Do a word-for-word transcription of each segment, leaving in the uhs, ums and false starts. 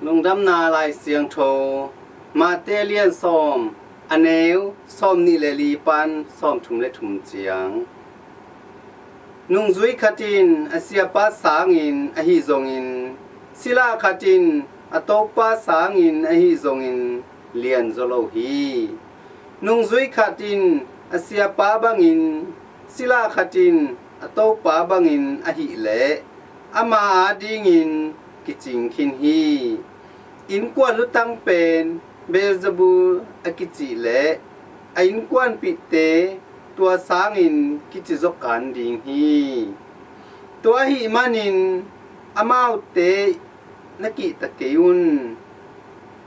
Lungdamna Lai Siangtho, Mate lian sawm, a neu sawm nih le li pan sawm thum le thum ciang. Nungzui khat in a siapa sangin ahi zongin, sila khat in a topa sangin ahi zongin lianzaw lo hi. Nungzui khat in a siapa bangin, sila khat in a topa bangin ahih leh, ama adingin kicing khin hi. Innkuan lutang pen Beelzebul a kicih leh a innkuanpihte tua sangin kici zaw kan ding hi. Tua ahih manin amaute na kihta kei un.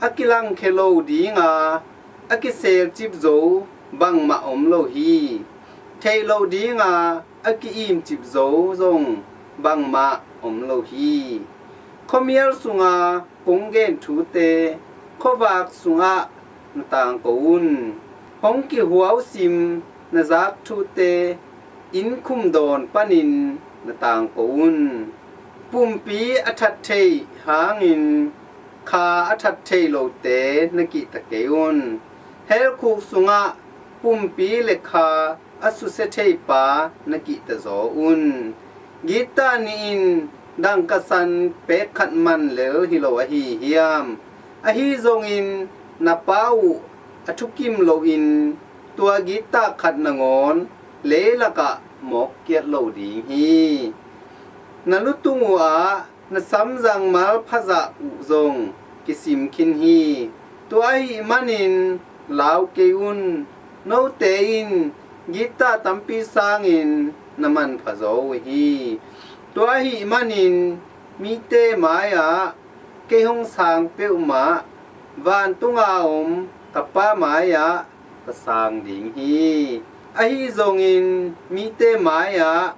A kilangkhia lo dinga a kiselcip zo bangmah om lo hi. Theih loh dinga a ki-imcip zo zong bangmah om lo hi. Khuamial sunga kong gen thute khuavak sungah na tangko un. Hong kihuausim na zak thute innkhum dawn panin na tangko un. Pumpi a that theih hangin kha a that thei lote na kihta kei un. Helkhuk sungah pumpi le kha a susia thei pa na kihta zaw un. Gitta nih in dangka san pek khat man lel hi lo ahi hiam? Ahi zongin na pa uh a thukim loin tua gitta khat nangawn leilakah mawk kiat lo ding hi. Na lutung uhah na samzang mal phazah uh zong kisim khin hi. Tua ahih manin lau kei un. Note in gitta tampi sangin na manpha zaw uh hi. Tua ahih manin mite mai-ah kei hong sang peuhmah vantunga om ka Pa mai-ah ka sang ding hi. Ahi zongin mite mai-ah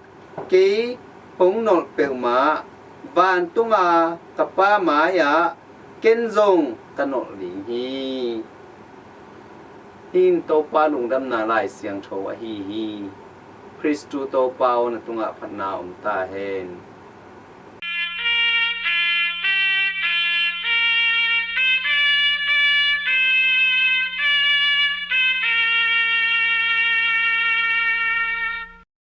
kei hong nolh peuhmah vantunga ka Pa mai-ah ken zong ka nolh ding hi. Hih in Topa Lungdamna Lai Siangtho ahi hi. Khristu Topa aw, na tungah phatna om ta hen.